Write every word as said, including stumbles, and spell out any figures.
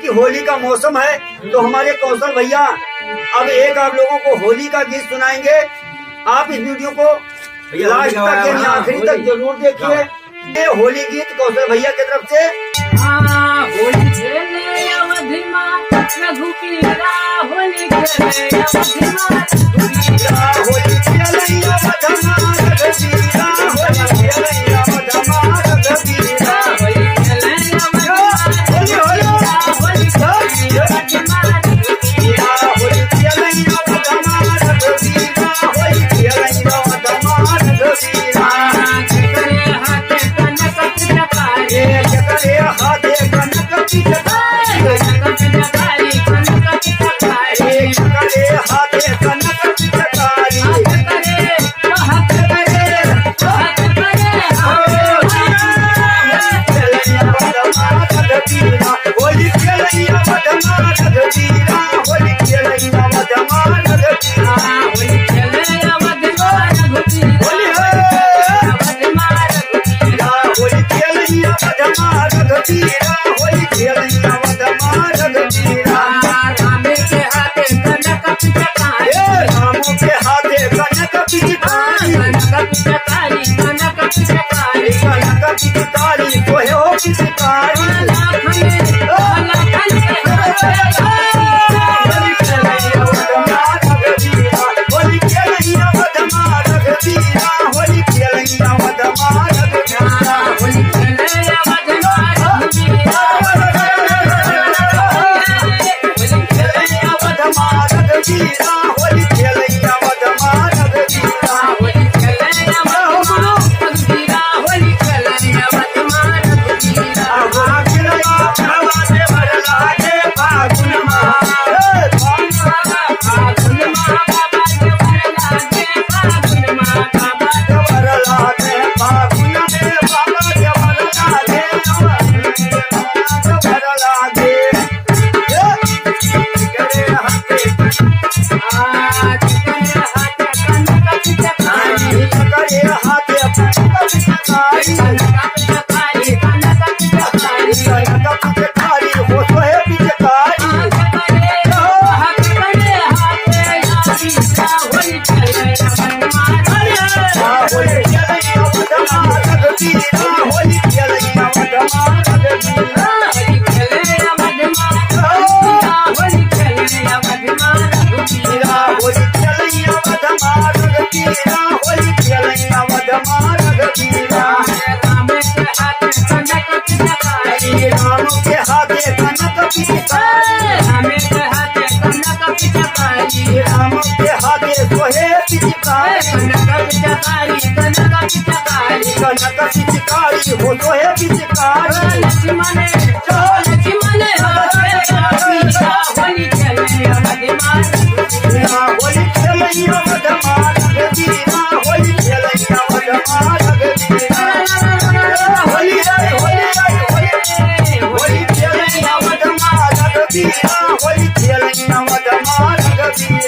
होली का मौसम है, तो हमारे कौशल भैया अब एक आप लोगों को होली का गीत सुनाएंगे। आप इस वीडियो को भैया, होली लास्ट का तक, यानी हाँ, आखिरी होली। तक जरूर देखिए। हाँ। ये होली गीत कौशल भैया की तरफ से। हाँ, होली खेले अवधि मा रघुबीरा, होली खेले अवधि मा रघुबीरा। होली खेले अवधि मा रघुबीरा, होली खेले अवधि मा रघुबीरा। होली खेले अवधि मा रघुबीरा, होली खेले अवधि मा रघुबीरा। होली खेले अवधि मा रघुबीरा, होली खेले अवधि मा रघुबीरा।